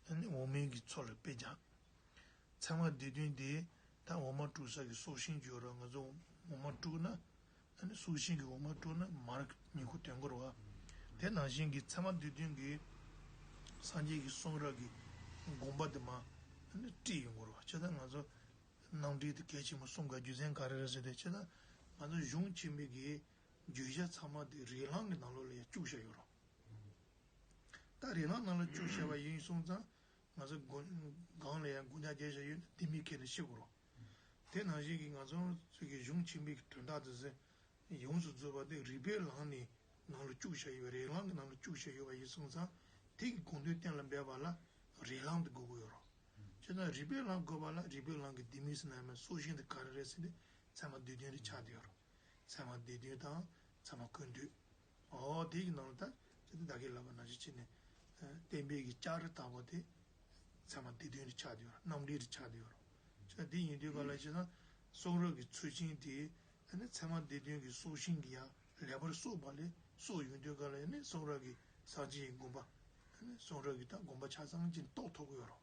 ཨ་ནི་འོག་མིན་གྱི་ཚུལ་ལ་དཔེ་བརྒྱབ། ཚད་མ་སྡེ་བདུན་དེ་ད་འོ་མ་དཀྲུག་ས་གི་སྲོག་ཤིང་བརྗོད་རོགས། ང་ཚོ་འོ་མ་དཀྲུག་ན། ཨ་ནི་སྲོག་ཤིང་གི་འོ་མ་དཀྲུག་ན་མར་ཉིང་ཁུ་ཐོན་གྱི་རེད་བ། དེ་ནང་བཞིན་གྱི་ཚད་མ་སྡེ་བདུན་གྱི་སངས་རྒྱས་ཀྱི་གསུང་རབ་ཀྱི་དགོངས་པ་དེ་མར་ཨ་ནི་དཀྲིས་ཡོང་གི་རེད་བ། བྱས་ཙང་ང་ཚོ་རྣམ་འགྲེལ་དེ་གལ་ཆེན་པོ་གསུང་དགོས་རྒྱུ་མཚན་ག་རེ་རེད་ཟེར་དུས་བྱས་ཙང་ ང་ཚོ་གཞུང་ཆེན་པོའི་གི་བརྗོད་བྱ་ཚང་མ་དེ་རིགས་ལམ་གྱི་ནང་ལོགས་ལ་ཡང་བཅུག་བཞག་ཡོད་རེད། ད་རིགས་ལམ་ནང་ལ་བཅུག་བཞག་པ་ཡིན་སོང་ཙང་། ང་ཚོ་སྒོ་སྒང་ལ་ཡང་སྒོ་ལྕགས་རྒྱག་བཞག་ཡོད་ན་དེ་མི་ཁྱེད་ནས་ཤེས་དགོས་རེད། དེ་ནང་བཞིན་གྱི་ང་ཚོ་ཚོའི་གི་གཞུང་ཆེན་པོའི་གི་དོན་དག་དེ་ཚོ་ཡོངས་སུ་རྫོགས་པ་དེ་རིགས་པའི་ལམ་ནས་ནང་ལ་བཅུག་བཞག་ཡོད། རིགས་ལམ་གྱི་ནང་ལ་བཅུག་བཞག་ཡོད་པ་ཡིན་སོང་ཙང་། དེ་གི་དགོངས་དོན་གཏན་ལ་འབེབས་པ་ལ་རིགས་ལམ་དེ་དགོས་ཀྱི་ཡོད་རེད། བྱས་ཙང་རིགས་པའི་ལམ་དགོས་པ་ལ་རིགས་པའི་ལམ་གྱི་ལྡེ་མིག་ཟེར་ན་མེད། སྲོག་ཤིང་དེ་ག་རེ་རེད་ཟེར་ན་ཚད་མ་སྡེ་བདུན་དེ་ཆགས་བསྡད་ཡོད་རེད། ཚད་མ་སྡེ་བདུན་དང་ཚད་མ་ཀུན་བཏུས། འོ་དེ་གི་ནང་ལ་ད་ཅི་ད་གིན་ལབ་པ་ནང་བཞིན་བྱས་ནས། ཨ། བསྟན་པའི་གི་ལྕགས་རི་ལྟ་བུ་དེ་ཚད་མ་སྡེ་བདུན་དེ་ཆགས་བསྡད་ཡོད་རེད། རྣམ་འགྲེལ་དེ་ཆགས་བསྡད་ཡོད་རེད། བྱས་ཙང་དེ་ཡིན་དུས་ག་ལ་བྱས་ན་གསུང་རབ་ཀྱི་ཚུལ་ཤིང་དེ་ཨ་ནི་ཚད་མ་སྡེ་བདུན་གྱི་སྲོག་ཤིང་གི་ཡང་ལེགས་པར་གསོག་པ་ལས་གསོག་ཡོང་དུས་ག་ལ་ཨ་ནི་གསུང་རབ་ཀྱི་སངས་རྒྱས་ཀྱི་དགོངས་པ། ཨ་ནི་གསུང་རབ་ཀྱི་ད་དགོངས་པ་ཆ་ཚང་ཅིག་རྟོགས་ཐུབ་ཀྱི་ཡོད་རེད།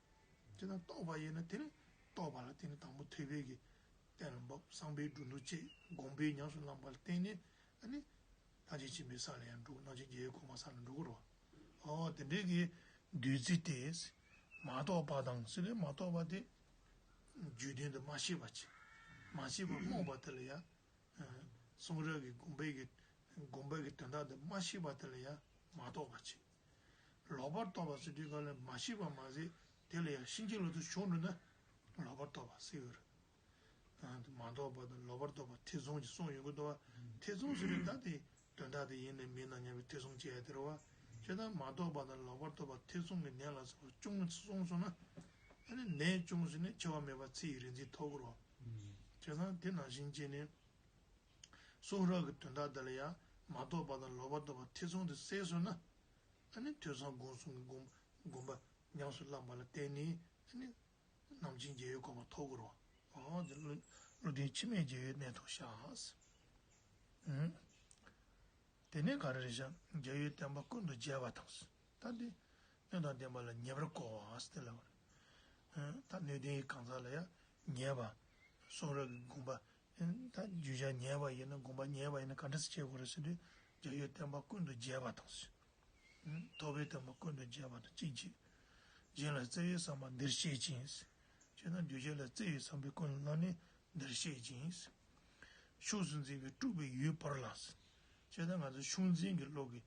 བྱས་ཙང་རྟོགས་པ་ཡིན་ན་དེ་ནི་རྟོགས་པ་ལ་དེ་ནི་དང་པོ་ཐོས་པའི་གི་གཏན་ལ་འབེབས། བསམ་པའི་སྒྲོ་འདོགས་བཅད། སྒོམ་པས་ཉམས་སུ་བླངས་པ་ལ་བརྟེན་ནས་ཨ་ནི་ཐམས་ཅད་མཁྱེན་པའི་ས་ལ་ཡང་འགྲོ། རྣམ་མཁྱེན་རྒྱལ་བའི་གོ་འཕང་ས་ལ་འགྲོ་གི་རེད་བ། འོ་དེ་འདྲའི་གི་བདུད་རྩི་དེ། མ་རྟོགས་པ་དང་ཟེར་ལས་མ་རྟོགས་པ་དེ། རྒྱུད་དོན་དུ་མ་ཤེས་པ་ཅིག་མ་ཤེས་པ་རྨོངས་པ་དེ་ལ་ཡང་། ཨ། གསུང་རབ་ཀྱི་དགོངས་པའི་གི་དགོངས་པའི་གི་དོན་དག་དེ་མ་ཤེས་པ་དེ་ལ་ཡང་མ་རྟོགས་པ་ཅིག་ལོག་པར་རྟོག་པ་ཟེར་དུས་ག་ལ་མ་ཤེས་པ་མ་ཟད་དེ་ལ་ཡང་ཤེས་བྱེད་ལ་དུ་བྱུང་འགྲོ་ན་ལོག་པར་རྟོག་པ་ཟེར་ཡོད་རེད། ཨ། མ་རྟོགས་པ་དང་ལོག་པར་རྟོག་པ་ཐེ་ཚོམ་གྱི་གསུང་ཡོང་གི་འདུག་བ། ཐེ་ཚོམ་ཟེར་དུས་ད་དེ་དོན་དག་དེ་ཡིན་ནམ་མིན་ནམ་སྙམ་པའི་ཐེ་ཚོམ་བྱེད་ཡ་དེ་རེད་བ། བྱས་ཙང་མ་རྟོགས་པ་དང་ལོག་པར་རྟོག་པ་ཐེ་ཚོམ་གྱི་ནད་ལ་སོགས་པ་བྱུང་སོང་སོང་ན། ཨ་ནི་ནད་བྱུང་ཟིན་ནས་འཆི་བ་མེད་པར་ཚེ་ཡི་རིག་འཛིན་ཐོབ་ཀྱི་རེད་བ། བྱས་ཙང་དེ་ནང་བཞིན་བྱས་ནས། གསུང་རབ་ཀྱི་དོན་དག་འདི་ལ་ཡང་མ་རྟོགས་པ་དང་ལོག་པར་རྟོག་པ་ཐེ་ཚོམ་དེ་བསལ་སོང་ན། ཨ་ནི་ཐོས་བསམ་སྒོམ་གསུམ་གྱི་སྒོམ་སྒོམ་པ་ཉམས་སུ་བླངས་པ་ལ་བརྟེན་ནས་ཨ་ནི་རྣམ་མཁྱེན་རྒྱལ་བའི་གོ་འཕང་ཐོབ་དགོས་རེད་བ། འོ་དེ་བློ་བློ་ལྡན་འཆི་མེད་རྒྱལ་བའི་གནས་ཐོབ་ཤག་ཨུ། དེ་ནས་ག་རེ་རེད་ཤག་རྒྱལ་བའི་བསྟན་པ་ཀུན་ཏུ་རྒྱས་པ་དང་། ད་འདི་སྣོད་དང་ལྡན་པ་ལ་ཉེ་བར་བསྐོར་བ་ཟེར་ལབ་པ་རེད། ད་སྣོད་ལྡན་གྱི་གང་ཟག་ལ་ཡང་ཉེ་བ། གསུང་རབ་ཀྱི་དགོངས་པ། ད་བརྗོད་བྱ་ཉེ་བ་ཡིན་ན་དགོངས་པ་ཉེ་བ་ཡིན་ན་ག་འདྲ་སེ་བྱེད་དགོས་རེད་ཟེར་དུས་རྒྱལ་བའི་བསྟན་པ་ཀུན་ཏུ་རྒྱས་པ་དང་། ཐོབ་པའི་བསྟན་པ་ཀུན་ཏུ་རྒྱས་པ་དང་གཅིག་བྱས། སྦྱིན་ལ་བརྩེ་བའི་བསམ་པ་འདིར་བཤད་ཅིང་། བྱས་ན་འདུས་བྱས་ལ་བརྩེ་བའི་བསམ་པའི་ཀུན་སློང་ནི་འདིར་བཤད་ཅིང་། ཕྱོགས་སུ་འཛིན་པའི་སྤྲུལ་པའི་ཡུལ་བོར་ལ། བྱས་ན་ང་ཚོ་ཕྱོགས་འཛིན་གྱི་བློ་གི་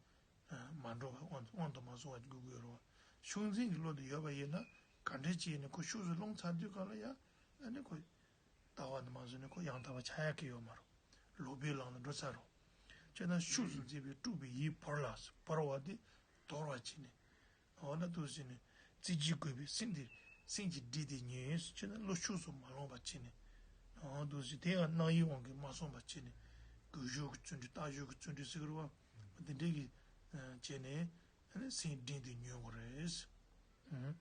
མ་འགྲོ་བ་དབང་དུ་དབང་དུ་མ་སོང་བ་དགོས་ཀྱི་ཡོད་རེད་བ། ཕྱོགས་འཛིན་གྱི་བློ་དེ་ཡོད་པ་ཡིན་ན་ག་འདྲ་བྱས་ནས་ཁོ་ཕྱོགས་སུ་ལྷུང་ཚར་དུས་ག་ལ་ཡ་ཨ་ནི་ཁོ་ལྟ་བ་དུ་མ་བཟུང་ནས་ཁོ་ཡང་དག་པ་ཆགས་ཡག་གི་ཡོད་མ་རེད། ལོག་པའི་ལམ་ལ་འགྲོ་ཚར་རོ། བྱས་ན་ཕྱོགས་སུ་འཛིན་པའི་སྤྲུལ་པའི་ཡུལ་བོར་ལ། བོར་བ་དེ་དོར་བ་བྱས་ནས། འོ་ན་འདུག་ཟེར་ནས་རྩེ་གཅིག་བཀོད་པའི་སེམས་དེ་སེམས་ཀྱི་སྒྲིབ་དེ་ཉོས་ཟེར་ན་བློ་ཕྱོགས་སུ་མ་ལྷུང་བ་བྱས་ནས། འོ་འདུག་ཟེར་དེ་ཡང་སྣང་བའི་དབང་གིས་མ་སོང་བ་བྱས་ནས། སྒོས་ཕྱོགས་ཀྱི་བརྩོན་འགྲུས་རྟགས་ཕྱོགས་ཀྱི་བརྩོན་འགྲུས་ཟེར་གི་རེད་བ། དེ་འདྲའི་གི་བྱས་ནས་ཨ་ནི་སེམས་སྒྲིབ་དེ་ཉོ་དགོས་རེད།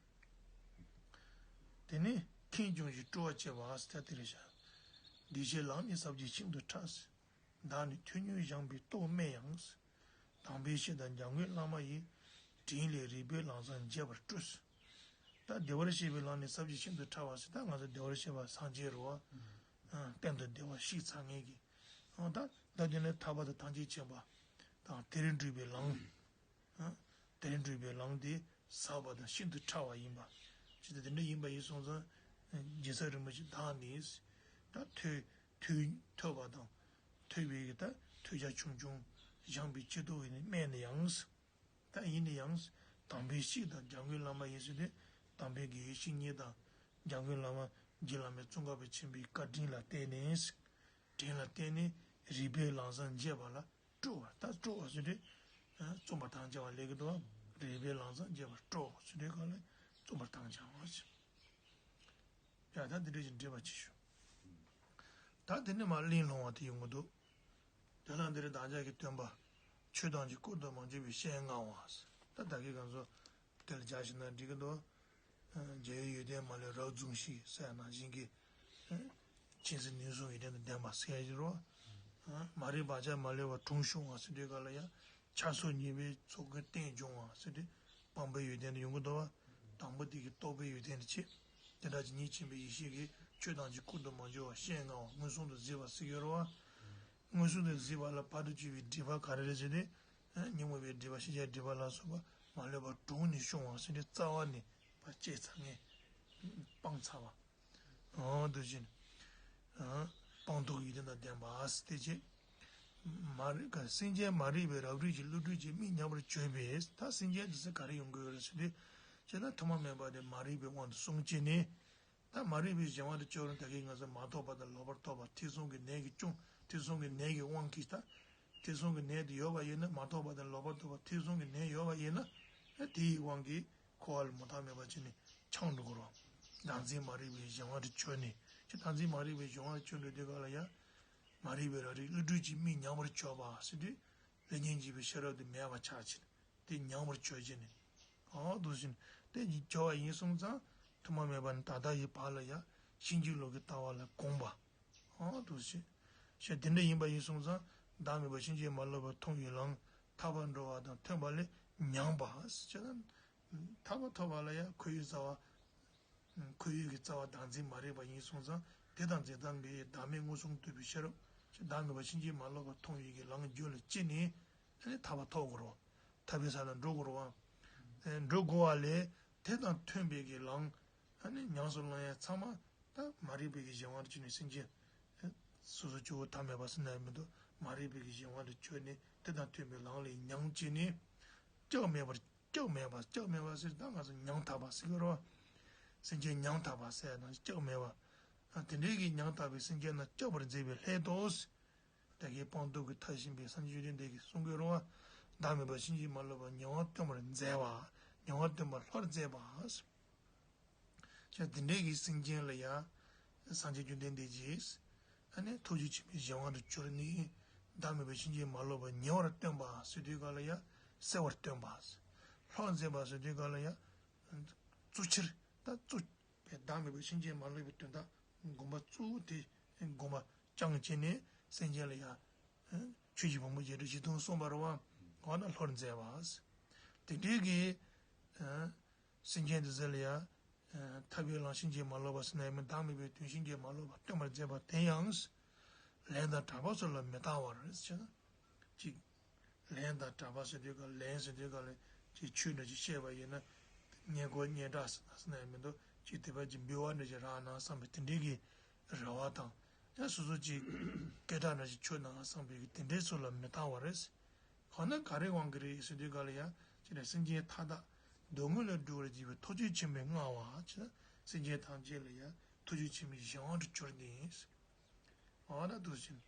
དེ་ནས་ཁེངས་སྐྱུང་ཞིང་སྤྲོ་བ་བྱེད་པ་ཟེར་ད་དེ་རེད་ཤག་འདུས་བྱས་ལམ་ནི་ཟབ་ཅིང་ཤིན་ཏུ་ཕྲ། བདག་ནི་ཐོས་མྱོང་སྦྱངས་པའི་རྟོག་མེད་ཡང་། དམ་པའི་ཆོས་དང་འཇམ་མགོན་བླ་མ་ཡི། དྲིན་ལས་རིག་པའི་ལམ་བཟང་རྒྱས་པར་སྤྲོས། ད་བདེ་བར་གཤེགས་པའི་ལམ་ནི་ཟབ་ཅིང་ཤིན་ཏུ་ཕྲ་བ་ཟེར་ད་ང་ཚོ་བདེ་བར་གཤེགས་པ་སངས་རྒྱས་རེད་བ། གཏན་དུ་བདེ་བར་གཤེགས་ཚར་མཁན་གྱི། ད་ད་དེ་ནས་ཐར་པ་དང་ཐམས་ཅད་མཁྱེན་པ་དང་དེར་འགྲོ་བའི་ལམ། དེར་འགྲོ་བའི་ལམ་དེ་ཟབ་པ་དང་ཤིན་ཏུ་ཕྲ་བ་ཡིན་པ། ཇི་ལྟར་དེ་འདྲ་ཡིན་པ་ཡིན་སོང་ཙང་། རྗེ་བཙུན་རིན་པོ་ཆེ་བདག་ནི། ད་ཐོས་ཐོས་ཐོས་པ་དང་། ཐོས་པའི་ད་ཐོས་རྒྱ་ཆུང་ཆུང་། སྦྱངས་པའི་ཆེ་མཐོ་ཡིན་ནི་སྨྲས་ནི་ཡང་། ད་ཡིན་ནི་ཡང་། དམ་པའི་ཆོས་དང་འཇམ་མགོན་བླ་མ་ཡིན་ཟེར་ཏེ། དམ་པའི་དགེ་བའི་བཤེས་གཉེན་དང་། འཇམ་མགོན་བླ་མ་རྗེ་བླ་མའི་ཙོང་ཁ་པ་ཆེན་པོའི་བཀའ་དྲིན་ལ་བརྟེན་ནས། དྲིན་ལ་བརྟེན་ནས་རིག་པའི་ལམ་བཟང་རྒྱས་པ་ལ་སྤྲོ་བ། ད་སྤྲོ་བ་ཟེར་དུས་རྩོམ་པར་དམ་བཅའ་བ་ལས་ཀྱི་འདུག་རིག་པའི་ལམ་བཟང་རྒྱས་པར་སྤྲོ་ཟེར་དུས་ག་ལ་རྩོམ་པར་དམ་བཅའ་བ་ཟེར། ཡ་ད་འདི་འདྲ་ཞིག་འགྲེལ་པ་ཅིག་ཞུ། ད་དེ་ནས་མར་གླེང་སློང་བ་དེ་ཡོང་གི་འདུག་དེ་ལ་འདིར་བདག་ཅག་གི་སྟོན་པ། ཆོས་དང་ཅིག་བསྐུར་དུ་མ་འཇུག་པའི་ཞལ་མངའ་བ། ད་ད་གིན་གང་ཚོ། དེ་ལ་སྦྱར་ཞིག་ན་འགྲིག་གི་འདུག་རྒྱལ་བའི་ཡོན་ཏན་མ་ལུས་རབ་བཟུང་ཞིང་ཟེར་ནང་བཞིན་གྱི། མཁྱེན་བརྩེ་ནུས་གསུམ་ཡོན་ཏན་དང་ལྡན་པ་ཟེར་གྱི་རེད། མ་རིག་བག་ཆགས་མ་ལུས་པ་དྲུངས་ཕྱུང་བ་ཟེར་དུས་ག་ལ་ཡང་། ཆགས་སོགས་ཉེས་པའི་ཚོགས་ཀྱི་རྟེན་བྱུང་བ་ཟེར་དུས་སྤངས་པའི་ཡོན་ཏན་དུ་ཡོང་གི་འདུག་བ། དང་པོ་དེ་གི་རྟོགས་པའི་ཡོན་ཏན་དུ་བྱེད། དེ་འདྲ་ཅིག་ཉིད་ཆེན་པོའི་ཡེ་ཤེས་ཀྱིས་ཆོས་དང་ཅིག་བསྐུར་དུ་མ་འཇུག་པ་ཞལ་མངའ་བ་མངོན་སུམ་དུ་གཟིགས་པ་ཟེར་གྱི་རེད་བ། མངོན་སུམ་དུ་གཟིགས་པ་ལ་བར་དུ་གཅོད་པའི་སྒྲིབ་པ་ག་རེ་རེད་ཟེར་ཏེ། ཉོན་མོངས་པའི་སྒྲིབ་པ་ཤེས་བྱའི་སྒྲིབ་པ་ལ་སོགས་པ་མ་ལུས་པ་དྲུངས་ནས་ཕྱུང་བ་ཟེར་ཏེ་རྩ་བ་ནས་ཕར་བཅད་ཚར་ངེས། སྤངས་ཚར་བ། འོ་འདུག་བཞིན། སྤངས་རྟོགས་ཡོན་ཏན་དང་ལྡན་པ་ཟེར་དེ་བྱས། མ་རིག་ག་སེམས་ཅན་མ་རིག་པའི་རབ་རིབ་ཀྱི་བསླུ་བྲིད་ཀྱིས་མིག་ཉམས་པར་གྱུར་པས། ད་སེམས་ཅན་དེ་ཚོ་ག་རེ་ཡོང་གི་ཡོད་རེད་ཟེར་དུས། བྱས་ན་ཐོག་མ་མེད་པ་དེ་མ་རིག་པའི་དབང་དུ་སོང་བྱས་ནས། ད་མ་རིག་པའི་གཞན་དབང་དུ་གྱུར་ནས་ད་གིན་ང་ཚོ་མ་རྟོགས་པ་དང་ལོག་པར་རྟོག་པ་ཐེ་ཚོམ་གྱི་ནད་ཀྱིས་སྐྱོང་། ཐེ་ཚོམ་གྱི་ནད་ཀྱི་དབང་གིས། ད་ཐེ་ཚོམ་གྱི་ནད་དེ་ཡོད་པ་ཡིན་ན། མ་རྟོགས་པ་དང་ལོག་པར་རྟོག་པ་ཐེ་ཚོམ་གྱི་ནད་ཡོད་པ་ཡིན་ན། ཨ་དེའི་དབང་གིས་འཁོར་བ་ལས་མུ་མཐའ་མེད་པར་བྱས་ནས་འཁྱམས་འགྲོ་གི་རེད། བདག་འཛིན་མ་རིག་པའི་གཞན་དབང་དུ་གྱུར་ནས། ཅི་བདག་འཛིན་མ་རིག་པའི་གཞན་དབང་དུ་གྱུར་འགྲོ་དུས་ག་ལ་ཡ། མ་རིག་པའི་རབ་རིབ་བསླུ་བྲིད་ཀྱིས་མིག་ཉམས་པར་གྱུར་པ་ཟེར་དུས། ལེགས་ཉེས་འབྱེད་པའི་ཤེས་རབ་དེ་མེད་པར་ཆགས་ཕྱིན། དེ་ཉམས་པར་གྱུར་བྱས་ནས། ཨ་འདུག་བཞིན་དེ་ཉིད་གྱུར་པ་ཡིན་སོང་ཙང་། ཐོག་མ་མེད་པ་ནས་ད་ལྟ་ཡི་བར་ལ་ཡང་ཕྱིན་ཅི་ལོག་གི་ལྟ་བ་ལ་གོམས་པ། ཨ་འདུག་བཞིན་ཞེས་དེ་འདྲ་ཡིན་པ་ཡིན་སོང་ཙང་། བདག་མེད་པ་ཕྱིན་ཅི་མ་ལོག་པར་མཐོང་བའི་ལམ། ཐར་པར་འགྲོ་བ་དང་མཐུན་པ་ལས་ཉམས་པ་ཟེར་ན། ཐར་པ་ཐོབ་པ་ལ་ཡང་ཁོར་ཡུག་རྩ་བ། ཁོར་ཡུག་གི་རྩ་བ་བདག་འཛིན་མ་རིག་པ་ཡིན་སོང་ཙང་། དེ་དང་འཛིན་སྟངས་ཀྱི་བདག་མེད་མངོན་སུམ་རྟོགས་པའི་ཤེས་རབ། བདག་མེད་པ་ཕྱིན་ཅི་མ་ལོག་པར་མཐོང་བའི་གི་ལམ་རྒྱུད་ལ་སྐྱེས་ནས། ཨ་ནི་ཐར་པ་ཐོབ་དགོས་རེད་བ། ཐར་པའི་ས་ལ་འགྲོ་དགོས་རེད་བ། ཨེ་འགྲོ་དགོས་པ་ལས་དེ་དང་མཐུན་པའི་གི་ལམ། ཨ་ནི་ཉམས་སུ་བླང་ཡ་ཚང་མ་ད་མ་རིག་པའི་གི་གཞན་དབང་དུ་གྱུར་ནས་སེམས་ཅན། ཨེ་སོ་སོ་སྐྱེ་བོ་ཐ་མལ་པ་ཟེར་ན་ཡང་མི་འདུག་མ་རིག་པའི་གི་གཞན་དབང་དུ་གྱུར་ནས་དེ་དང་མཐུན་པའི་ལམ་ལ་ཉམས་བྱས་ནས། སྐྱབས་མེད་པར། སྐྱབས་མེད་པ། སྐྱབས་མེད་པ་ཟེར་ད་ང་ཚོ་ཉམ་ཐག་པ་ཟེར་གི་རེད་བ། སེམས་ཅན་ཉམ་ཐག་པ་ཟེར་ན་སྐྱབས་མེད་པ། ཨ་དེ་འདྲའི་གི་ཉམ་ཐག་པའི་སེམས་ཅན་རྣམས་སྐྱོབ་པར་མཛད་པའི་སླད་དུ། ད་གིན་སྤངས་རྟོགས་ཀྱི་མཐར་ཕྱིན་པའི་སངས་རྒྱས་བཅོམ་ལྡན་འདས་ཀྱིས་གསུང་གི་རེད་བ། བདག་མེད་པ་ཕྱིན་ཅི་མ་ལོག་པར་ཉེ་བར་སྟོན་པར་མཛད་པ། ཉེ་བར་སྟོན་པ་ལྷུར་མཛད་པ། ཅེས་དེ་འདྲའི་གི་སེམས་ཅན་ལ་ཡང་། སངས་རྒྱས་བཅོམ་ལྡན་འདས་ཀྱིས། ཨ་ནི་ཐུགས་རྗེ་ཆེན་པོའི་གཞན་དབང་དུ་གྱུར་ནས། བདག་མེད་པ་ཕྱིན་ཅི་མ་ལོག་པར་ཉེ་བར་སྟོན་པ་ཟེར་དུས་ག་ལ་ཡང་། གསལ་བར་སྟོན་པ། ལྷུར་མཛད་པ་ཟེར་དུས་ག་ལ་ཡང་། གཙོ་ཆེར་ད་གཙོ། བདག་མེད་པ་ཕྱིན་ཅི་མ་ལོག་པའི་དོན་དག་དགོངས་པ་གཙོ་བོ་དེ་དགོངས་པ་བཅངས་བྱས་ནས་སེམས་ཅན་ལ་ཡང་། ཆོས་ཀྱི་ཕུང་པོ་བརྒྱད་ཁྲི་བཞི་སྟོང་གསུངས་པ་རེད་བ། འོ་ན་ལྷུར་མཛད་པ། དེ་འདྲའི་གི། སེམས་ཅན་དེ་ཚོ་ལ་ཡང་། ཐར་པའི་ལམ་ཕྱིན་ཅི་མ་ལོག་པ་ཟེར་ན་ཡང་མིན། བདག་མེད་པའི་དོན་ཕྱིན་ཅི་མ་ལོག་པར་སྟོན་པར་མཛད་པ་དེ་ཡང་། ལན་དང་གྲགས་པ་སོགས་ལ་མི་ལྟ་བར་ཟེར་ན། གཅིག་ལན་དང་གྲགས་པ་ཟེར་དུས་ག་ལན་ཟེར་དུས་ག་ལ་ཅིག་ཆོས་འདྲ་ཅིག་བཤད་པ་ཡིན་ན། སྙན་གོ་སྙན་གྲགས་ཟེར་ན་ཟེར་ན་ཡང་མི་འདུག་ཅིག་དེ་བ་ཅིག་འབུལ་བ་འདྲ་ཅིག་རག་ན་བསམ་པའི་དེ་འདྲའི་གི་རེ་བ་དང་། ཡང་སོ་སོ་ཅིག་སྐད་གྲགས་འདྲ་ཅིག་ཆོད་ན་བསམ་པའི་གི་དེ་འདྲའི་ཚོ་ལ་མི་ལྟ་བར། འོ་ན་ག་རེ་དབང་གིས་རེད་ཟེར་དུས་ག་ལ་ཡང་ཅི་ནས་སེམས་ཅན་མཐའ་དག་སྡུག་བསྔལ་ལས་སྒྲོལ་བར་བྱེད་པའི་ཐུགས་རྗེ་ཆེན་པོས་མངའ་བ། ཅི་ན་སེམས་ཅན་ཐམས་ཅད་ལ་ཡང་ཐུགས་རྗེ་ཆེན་པོའི་གཞན་དབང་དུ་གྱུར་ནས། འོ་ན་འདུག་ཟེར།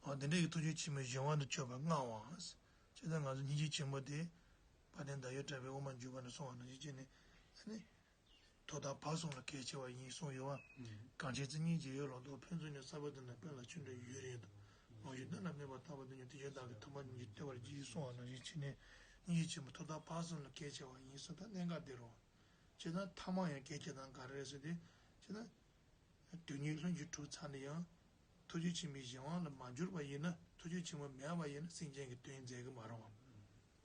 འོ་དེ་འདྲ་གི་ཐུགས་རྗེ་ཆེན་པོའི་གཞན་དབང་དུ་གྱུར་པ་མངའ་བ། ཅི་ད་ང་ཚོ་སྙིང་རྗེ་ཆེན་པོ་དེ། དཔལ་ལྡན་ཟླ་བའི་གྲགས་པས་དབུ་མ་འཇུག་པ་ནས་གསུངས་པ་ནང་བཞིན་བྱས་ནས། ཨ་ནི། ཐོག་མཐའ་བར་གསུམ་ལ་གལ་ཆེ་བ་ཡིན་གསུངས་ཡོད་བ། གངས་ཅན་བརྩེ་གཉིས་རྗེ་ཡི་ལོ་ཏོག །ཕན་ཚུན་ཉམ་ཟབ་པ་དེ་ནི་དཔོན་ལ་ཆོས་འབྲེལ་ཡུན་རིང་དུ། མང་ཞིང་བསྟན་ལ་སྨན་པ་ལྟ་བུ་དེ་ཉིད་དེ་བཞིན་བདག་གིས་ཐོག་མར་སྙིང་རྗེ་སྟེར་བར་བགྱི་གསུངས་པ་ནང་བཞིན་བྱས་ནས་སྙིང་རྗེ་ཆེན་པོ་ཐོག་མཐའ་བར་གསུམ་ལ་གལ་ཆེ་བ་ཡིན་གསུངས། ད་གནད་འགག་འདི་རེད་བ། བྱས་ཙང་ཐ་མ་ཡང་གལ་ཆེ་དང་ག་རེ་རེད་ཟེར་ཏེ། བྱས་ན། དོན་གཉིས་ལྷུན་གྱིས་གྲུབ་ཚར་ན་ཡང་། ཐུགས་རྗེ་ཆེན་པོའི་གཞན་དབང་ལ་མ་གྱུར་པ་ཡིན་ན། ཐུགས་རྗེ་ཆེན་པོ་མེད་པ་ཡིན་ན་སེམས་ཅན་གྱི་དོན་མཛད་ཀྱི་མ་རེད་བ།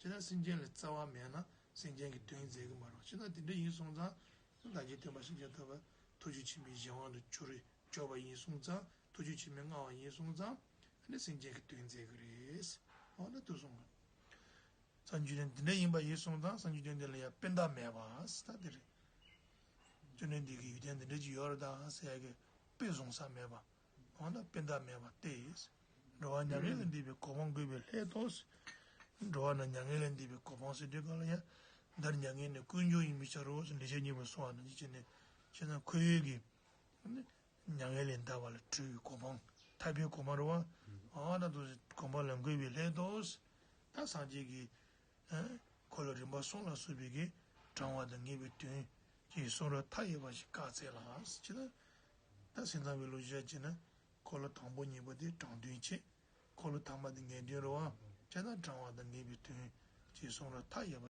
བྱས་ན་སེམས་ཅན་ལ་རྩ་བ་མེད་ན་སེམས་ཅན་གྱི་དོན་མཛད་ཀྱི་མ་རེད། བྱས་ན་དེ་འདྲ་ཡིན་སོང་ཙང་། བདག་གིས་སྟོན་པ་ཤཱཀྱ་ཐུབ་པ་ཐུགས་རྗེ་ཆེན་པོའི་གཞན་དབང་དུ་གྱུར་གྱུར་པ་ཡིན་སོང་ཙང་། ཐུགས་རྗེ་ཆེན་པོས་མངའ་བ་ཡིན་སོང་ཙང་། ཨ་ནི་སེམས་ཅན་གྱི་དོན་མཛད་ཀྱི་རེད། འོ་ན་དུ་སོང་བ། སངས་རྒྱས་བཅོམ་ལྡན་འདས་འདི་འདྲ་ཡིན་པ་ཡིན་སོང་ཙང་། སངས་རྒྱས་བཅོམ་ལྡན་འདས་ལ་ཡང་དཔེ་ཟླ་མེད་པ་ཟེར་ད་དེ་རེད། བཅོམ་ལྡན་འདས་ཀྱི་ཡོན་ཏན་འདི་འདྲ་ཅིག་ཡོད་རེད་ད་ཟེར་ཡ་གི་དཔེ་བཟུང་ས་མེད་པ། འོ་ན་དཔེ་ཟླ་མེད་པ་སྟེ། འགྲོ་བ་མྱ་ངན་ལས་འདས་པའི་གོ་འཕང་བཀོད་པའི་སླད་དུ། འགྲོ་བ་རྣམས་མྱ་ངན་ལས་འདས་པའི་གོ་འཕང་ཟེར་དུས་གང་ལ་ཡང་། འདིར་མྱ་ངན་ནི་ཀུན་འབྱུང་ཡིན་པའི་ཕྱིར་རོ་ཟེར་འགྲེལ་བཤད་སྙིང་པོ་གསུངས་པ་ནང་བཞིན་བྱས་ནས། བྱས་ཙང་འཁོར་བའི་གི། མྱ་ངན་ལས་འདའ་བ་ལ་སྤྲུལ་བའི་གོ་འཕང་། ཐར་པའི་གོ་འཕང་རེད་བ། འོ་ན་དུ་གོ་འཕང་ལ་འགོད་པའི་སླད་དུ། ད་སངས་རྒྱས་ཀྱི། འཁོར་ལོ་རིམ་པ་གསུམ་ལ་སོགས་པའི་གི། དྲང་བ་དང་ངེས་པའི་དོན། གྱི་གསུང་རབ་མཐའ་ཡས་པ་ཞིག་བཀའ་སྩལ་ལ། ཅི་ལ། ད་སེམས་ཙམ་པའི་ལུགས་བཤད་བྱས་ན། འཁོར་ལོ་དང་པོ་གཉིས་པོ་དེ་དྲང་དོན་བྱས། འཁོར་ལོ་ཐ་མ་དེ་ངེས་དོན་རེད་བ། བྱས་ན་དྲང་བ་དང་ངེས་པའི་དོན། གྱི་གསུང་རབ་མཐའ་ཡས་པ།